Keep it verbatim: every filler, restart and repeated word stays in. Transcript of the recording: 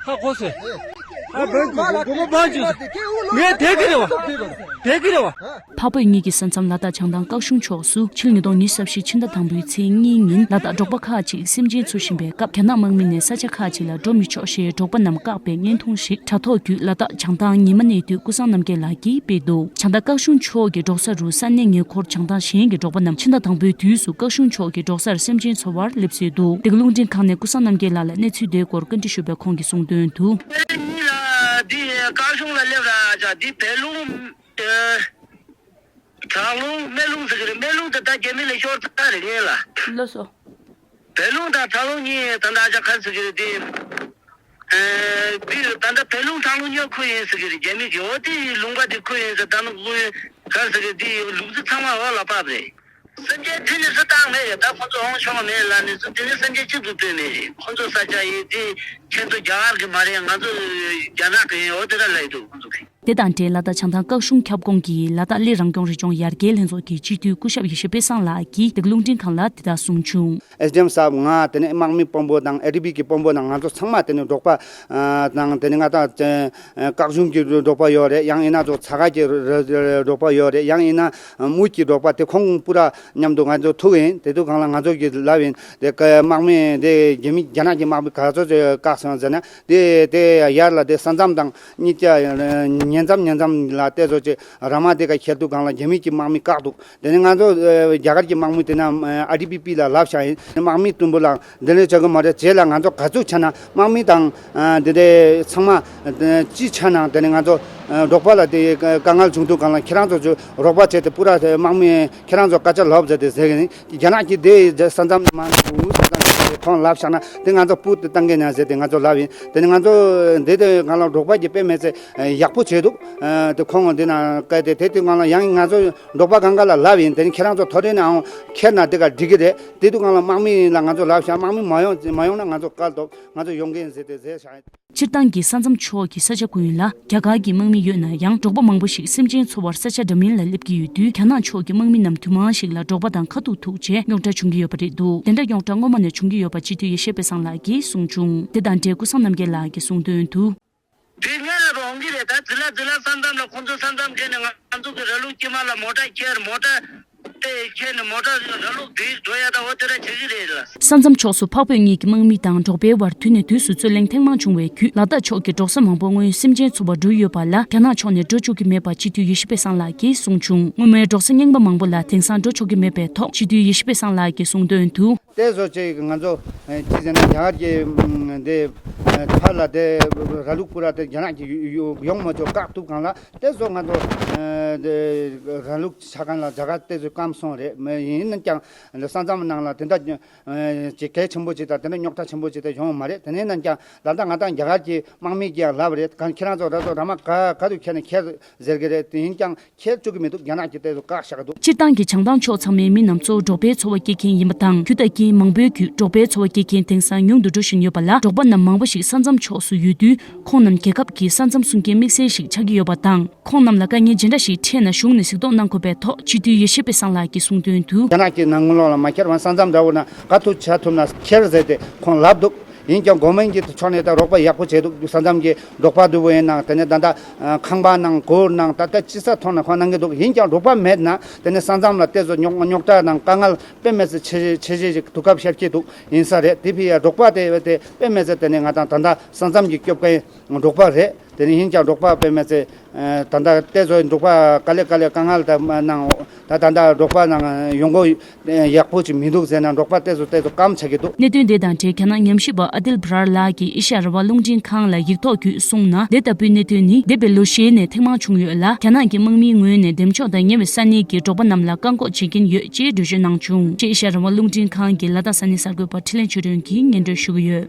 ཧ་གོ་སོང་། ཨ་བོད་ཀྱི་བོད་པ་བོད་པ་ཅིག་ངས་དེ་གི་རེད་བ། དེ་གི་རེད་བ། འཕགས་བོད་གཉིས་ཀྱི་ས་མཚམས་ལ་དྭགས་བྱང་ཐང་སྐྱབས་གཞུང་ཕྱོགས་སུ་ཕྱི་ལོ་ཉིས་སྟོང་ཉི་ཤུ་རྩ་བཞི་ཕྱི་ཟླ་དང་པོའི་ཚེས་གཉིས་ཉིན་ལ་དྭགས་འབྲོག་པ་ཁག་ཅིག་སེམས་ཅན་འཚོ་བཞིན་པའི་སྐབས། རྒྱ་ནག་དམག་མི་ནས་ས་ཆ་ཁག་ཅིག་ལ་འགྲོ་མི་ཆོག་ཞེས་འབྲོག་པ་རྣམས་བཀག་པའི་བརྙན་ཐུང་ཞིག་དྲ་ཐོག་བརྒྱུད་ལ་དྭགས་བྱང་ཐང་ཉི་མ་གནས་སྡོད་ཀུན་བཟང་རྣམ་རྒྱལ་ལགས་ཀྱིས་སྤེལ་འདུག་བྱང་ཐང་སྐྱབས་གཞུང་ཕྱོགས་ཀྱི་འབྲོག་ས་རུ་ས་གནས་ཉེ་འཁོར་བྱང་ཐང་གཞན་གྱི་འབྲོག་པ་རྣམས་ཕྱི་ཟླ་དང་པོའི་དུས་སུ་སྐྱབས་གཞུང་ཕྱོགས་ཀྱི་འབྲོག་སར་སེམས་ཅན་འཚོ་བར་སླེབས་སྲོལ་འདུག་འདི་ག་རླུང་འཕྲིན་ཁང་ནས་ཀུན་བཟང་རྣམ་རྒྱལ་ལགས་ལ་གནས་ཚུལ་དེའི་སྐོར་བཀའ་འདྲི་ཞུས་པས་ཁོང་གིས་གསུངས་དོན་དུ། དཔེ་གཉིས་ལ་འདི་སྐྱབས་གཞུང་ལ་སླེབས་ར་ཅག་འདི་བལ་ལུང་། ཨ། བྲག་ལུང་སྨན་ལུང་ཟེར་གི་རེད། སྨན་ལུང་དེ་ད་རྒྱ་མི་ལ་ཤོར་ཚར་རེད་ངེས་ལ། ལགས་སོ། བལ་ལུང་དང་བྲག་ལུང་གཉིས་ད་ལྟ་ཨ་ཅག་ག་ཟེར་གི་རེད་དེ། ཨ། འདི་ད་ལྟ་བལ་ལུང་བྲག་ལུང་གཉིས་ཁུལ་ཡིན་ཟེར་གི་རེད་རྒྱ་མི་གི། འོ་དེ་ཡི་ལུང་པ་དེ་ཁུལ་ཡིན་ཟེར་ད་ནི་ཁུལ་ག་ཟེར་གི་དེ་ལུག་རྫི་ཚང་མ་འོག་ལ་ཕབ་རེད། སེམས་ཅན་ཁྲིམས་ནི་སུ་བཏང་མེད་རེད། ད་ཁོང་ཚོ་འོང་ཆོག་མེད་ལ་ནི་སུ་དེ་ནི་སེམས་ཅན་གཅིག་ཏུ་སྤྲོད་མེད་རེད། ཁོང་ཚོ་ས་ཆ་ཡིན་དེ་ཁྱེད་ཚོ་རྒྱ་གར་གི་མ་རེད། ང་ཚོ་རྒྱ་ནག་གི་ཡིན། འོ་དེ་འདྲ་ལབ་ཡི་འདུག་ཁོང་ཚོ་གིས། དེ་དང་འབྲེལ་ལ་དྭགས་བྱང་ཐང་སྐྱབས་གཞུང་ཁྱབ་ཁོངས་ཀྱི་ལ་དྭགས་གླེ་རང་སྐྱོང་རི་ལྗོངས་ཡར་རྒྱས་ལྷན་ཚོགས་ཀྱི་སྤྱི་འཐུས་སྐུ་ཞབས་ཡེ་ཤེས་དཔལ་བཟང་ལགས་ཀྱིས་འདི་ག་རླུང་འཕྲིན་ཁང་ལ་འདི་ལྟར་གསུངས་བྱུང་། ཨེས་ཌི་ཨེམ་སར་ང་དེ་ནས་དམག་མི་དཔོན་པོ་དང་ཨེ་ཌི་བི་གི་དཔོན་པོ་དང་ང་ཚོ་ཚང་མ་དེ་ནས་འབྲོག་པ་དང་དེ་ནས་ང་དང་སྐྱབས་གཞུང་གི་འབྲོག་པ་ཡོད་རེད། ཡང་ཡིན་ན་ཚོ་ཚ་ཁ་གི་འབྲོག་པ་ཡོད་རེད། ཡང་ཡིན་ན་མུ་གི་འབྲོག་པ་དེ་ཁོང་པུ་ར་མཉམ་དུ་ང་ཚོ་ཐུག་ཡིན། དེ་དུས་གང་ལ་ང་ཚོ་གི་ལབ་ཡིན། དེ་དམག་མི་དེ་རྒྱ་མི་རྒྱ་ནག་གི་དམག་མི་ག་ཚོད་ཅིག་བཀག་སོང་ཟེར་ན་དེ་དེ་ཡར་ལ་དེ་ས་མཚམས་དང་གཉིས་ཀ་ཉེ་མཚམས་ཉེ་མཚམས་ལ་དེ་ཚོ་ཅིག་ར་མ་དེ་ག་ཁྱེར་དུས་གང་ལ་རྒྱ་མི་གི་དམག་མི་བཀག་འདུག་དེ་ནས་ང་ཚོ་ཨ་རྒྱ་གར་གྱི་དམག་མི་དེ་ན་ཨ་ཌི་བི་པི་ལ་ལབ་བཞག་ཡིན། དམག་མི་དུམ་བུ་ལ་འདི་ལས་བྱ་གི་མ་རེད། རྗེས་ལ་ང་ཚོ་ག་ཚོད་ཆ་ན་དམག་མི་དང་ཨ་འདི་འདྲའི་ཚང་མ་ཅི་ཆ་ན་དེ་ནས་ང་ཚོ་ཨ་འབྲོག་པ་ལ་དེ་དཀའ་ངལ་བྱུང་དུས་གང་ལ་ཁྱེད་རང་ཚོ་ཚོས་རོགས་པ་བྱས་ཏེ་པུ་ར་དེ་དམག་མི་ཁྱེད་རང་ཚོ་སྐད་ཆ་ལབ་ཟེར་ཏེ་ཟེར་གི་ཡིན། རྒྱ་ནག་གི་དེ་ས་མཚམས་མ་འུ་ས་མཚམས་ཁོང་ལབ་བཞག་ན་དེ་ང་ཚོ་སྤུ་དེ་བཏང་གི་ན་ཟེར་ཏེ་ང་ཚོ་ལབ་ཡིན། དེ་ནས་ང་ཚོ་འདི་དེ་གང་ལ་འབྲོག་པ་གི་དཔེ་མེད་ཚེ་ཡག་པོ་བྱས་འདུག་དེ་ཁོང་འདི་ན་བཀལ་ཏེ་དེ་དུས་གང་ལ་ཡང་ང་ཚོ་འབྲོག་པ་གང་ག་ལ་ལབ་ཡིན། དེ་ནི་ཁྱེད་རང་ཚོ་ཐོ་རེ་ནའང་ཁྱེར་ན་དེ་ག་འགྲིག་གི་རེད། དེ་དུས་གང་ལ་དམག་མི་ལ་ང་ཚོ་ལབ་བཞག་དམག་མི་མ་ཡོང་མ་ཡོང་ན་ང་ཚོ་བཀག་འདུག་ང་ཚོ་ཡོང་གི་ཡིན་ཟེར་ཏེ་ཟེར་བཞག་སྤྱིར་བཏང་གི་ས་མཚམས་ཕྱོགས་ཀྱི་ས་ཆ་ཀུན་ལ་རྒྱ་གར་གྱི་དམག་མི་ཡོད་ན་ཡང་འབྲོག་པ་མང་པོ་ཞིག་སེམས་ཅན་འཚོ་བར་ས་ཆ་འདྲ་མིན་ལ་སླེབས་ཀྱི་ཡོད་དུས་རྒྱ་ནག་ཕྱོགས་ཀྱི་དམག་མི་རྣམས་དུས་མང་ཞིག་ལ་འབྲོག་པ་དང་ཁ་ཐུག་ཐུག་རྗེས་རྙོག་དྲ་བྱུང་གི་ཡོད་པ་རེད་འདུག་དེ་འདྲ་རྙོག་དྲ་སྔོན་མ་ནས་བྱུང་གི་ཡོད་པ་སྤྱི་འཐུས་ཡེ་ཤེས་དཔལ་བཟང་ལགས་ཀྱིས་གསུངས་བྱུང་། དེ་དང་འབྲེལ་ཀུན་བཟང་རྣམ་རྒྱལ་ལགས་ཀྱིས་གསུངས་དོན་དུ། དེ་སྔ་ལ་རང་གི་རེད། ད་ཛི་ལ་ཛི་ལ་ས་མཚམས་ལ་ཁོང་ཚོ་ས་མཚམས་བརྒལ་ནས་ང་ཚོ་གི་ར་ལུག་དཀྱིལ་མ་ལ་མོ་ཊ་ཁྱེར་མོ་ཊ་དེ་ཁྱེར་ནས་མོ་ཊ་ར་ལུག་དེ་འགྲོ་ཡ་ད་འོ་དེ་འདྲ་བྱེད་ཀྱི་རེད་ལ། ས་མཚམས་ཕྱོགས་སུ་འཕགས་བོད་གཉིས་ཀྱི་དམག་མི་དང་འབྲོག་པའི་བར་དུས་ནས་དུས་སུ་རྩོད་གླེང་ཐེངས་མང་བྱུང་བའི་བརྒྱུད་ལ་དྭགས་ཕྱོགས་ཀྱི་འབྲོག་ས་མང་པོ་སྔོན་སེམས་ཅན་འཚོ་བར་འགྲོ་ཡོད་པ་ལ་རྒྱ་ནག་ཕྱོགས་ནས་འགྲོ་བཅུག་གི་མེད་པ་སྤྱི་འཐུས་ཡེ་ཤེས་དཔལ་བཟང་ལགས་ཀྱིས་གསུངས་བྱུང་། སྔོན་མའི་འབྲོག་ས་རྙིང་པ་མང་པོ་ལ་དེང་སང་འགྲོ་ཆོག་གི་མེད་པའི་ཐོག་སྤྱི་འཐུས་ཡེ་ཤེས་དཔལ་བཟང་ལགས་ཀྱིས་གསུངས་དོན་དུ། དེ་བཟོ་ཅིག་ང་ཚོ་ཅི་ཟེར་ན་རྒྱ་གར་གྱི་འདི་ཕར་ལ་དེ་ར་ལུག་པུ་ར་དེ་རྒྱ་ནག་གི་ཡོང་མ་ཆོག་བཀག་ཐུབ་གང་ལ་དེ་བཟོ་ང་ཚོ་ར་ལུག་ཆ་གང་ལ་རྒྱ་གར་དེ་བཟོ་སྐམ་སོང་རེད། མ་ཡིན་ན་ཀྱང་ས་མཚམས་ནང་ལ་དེ་འདྲ་ཅིག་གལ་ཆེན་པོ་ཅིག་དང་དེ་འདྲ་རྙོག་དྲ་ཆེན་པོ་ཅིག་དང་ཡོང་མ་རེད། དེ་ནས་ན་ཀྱང་ད་ལྟ་ང་དང་རྒྱ་གར་གྱི་དམག་མི་གིས་ཡང་ལབ་རེད། གང་ཁྱེད་རང་ཚོ་ར་ཚོ་ར་མ་ག་ག་དུ་ཁྱེར་ནས་ཁྱེར་ཟེར་གི་རེད། དེ་ཡིན་ཀྱང་ཁྱེར་བཅུག་གི་མི་འདུག་རྒྱ་ནག་གིས་དེ་ཚོ་བཀག་བཞག་གི་འདུག་སྤྱིར་བཏང་གི་བྱང་ཐང་ཕྱོགས་ཚང་མའི་མི་རྣམས་གཙོ་བོ་འབྲོག་པའི་འཚོ་བ་སྐྱེལ་མཁན་ཡིན་པ་དང་། རྒྱུ་དང་རྐྱེན་མང་པོའི་བརྒྱུད་འབྲོག་པའི་འཚོ་བ་སྐྱེལ་མཁན་དེང་སང་ཉུང་དུ་འགྲོ་བཞིན་ཡོད་པ་ལ། འབྲོག་པ་རྣམས་མང་པོ་ཞིག་ས་མཚམས་ཕྱོགས་སུ་ཡོད་དུས། ཁོང་རྣམས་རྒྱལ་ཁབ་ཀྱི་ས་མཚམས་སྲུང་མཁན་དམིགས་བསལ་ཞིག་ཆགས་ཀྱི་ཡོད་པ་དང་། ཁོང་རྣམས་ལ་དཀའ་ངལ་ཇི་འདྲ་ཞིག་འཕྲད་ན་གཞུང་ནས་གཟིགས་རྟོག་གནང་དགོས་པའི་ཐོག་སྤྱི་འཐུས་ཡེ་ཤེས་དཔལ་བཟང་ལགས་ཀྱིས་གསུངས་དོན་དུ། རྒྱ་ནག་གི་ནང་ལོགས་ལ་མ་ཁྱེར་བ་ས་མཚམས་འདྲ་བོ་ན་ག་ཐུབ་ཆ་ཐུབ་ན་ཁྱེར་ཟེར་ཏེ་ཁོང་ལབ་འདུག་ཡིན་ཀྱང་གོ་མེན་གྱི་ཕྱོགས་ནས་ད་རོགས་པ་ཡག་པོ་བྱས་འདུག་ས་མཚམས་ཀྱི་འབྲོག་པ་འདུ་བོ་ཡིན་ནང་དེ་ནས་ད་ལྟ་ཁང་པ་ནང་སྒོར་ནང་ད་ལྟ་ཅི་ས་ཐོག་ནས་ཁོང་གནང་གི་འདུག་ཡིན་ཀྱང་རོགས་པ་མེད་ན་དེ་ནས་ས་མཚམས་ལ་དེ་ཚོ་རྙོག་རྙོག་དྲ་དང་དཀའ་ངལ་དཔེ་མེད་ཚེ་ཆེ་ཆེ་ཆེ་ཞིག་དུས་སྐབས་ཤར་གྱི་འདུག་ཡིན་ས་རེད། དེ་ཕི་ཡ་རོགས་པ་དེ་དེ་དཔེ་མེད་ཚེ་དེ་ནས་ང་དང་ད་ལྟ་ས་མཚམས་ཀྱི་སྐྱོབ་མཁན་རོགས་པ་རེད། དེ་ནས་ཡིན་ཀྱང་རོགས་པ་དཔེ་མེད་ཚེ། ད་ལྟ་དེ་ཚོ་འབྲོག་པ་དཀའ་ལས་དཀའ་ལས་དཀའ་ངལ་དང་ནང་ད་ད་ལྟ་འབྲོག་པ་ནང་ཡོང་སྒོ་ཡག་པོ་ཅིག་མི་འདུག་ཟེར་ན་འབྲོག་པ་དེ་ཚོ་དེ་ཚོ་སྐམ་ཆགས་ཀྱི་འདུག་གནད་དོན་དེ་དང་འབྲེལ་རྒྱ་ནག་ཉམས་ཞིབ་པ་ཨ་དིལ་བྷ་རར་ལགས་ཀྱིས་ཨེ་ཤ་ཡ་རང་དབང་རླུང་འཕྲིན་ཁང་ལ་ཡིག་ཐོག་བརྒྱུད་གསུངས་ན། དེ་ལྟ་བུའི་གནད་དོན་ནི་འདས་པའི་ལོ་ཤས་ནས་ཐེངས་མང་བྱུང་ཡོད་ལ། རྒྱ་ནག་གི་དམག་མིའི་ངོས་ནས་འདེམས་ཕྱོགས་དང་ཉེ་བའི་ས་གནས་ཀྱི་འབྲོག་པ་རྣམས་ལ་བཀག་འགོག་བྱེད་ཀྱིན་ཡོད་ཅེས་འགྲེལ་བརྗོད་གནང་བྱུང་ཅེས་ཨེ་ཤ་ཡ་རང་དབང་རླུང་འཕྲིན་ཁང་གི་ལ་དྭགས་ས་གནས་གསར་འགོད་པ་འཕྲིན་ལས་ཆོས་སྒྲོན་གྱིས་སྙན་སྒྲོན་ཞུ་གི་ཡོད།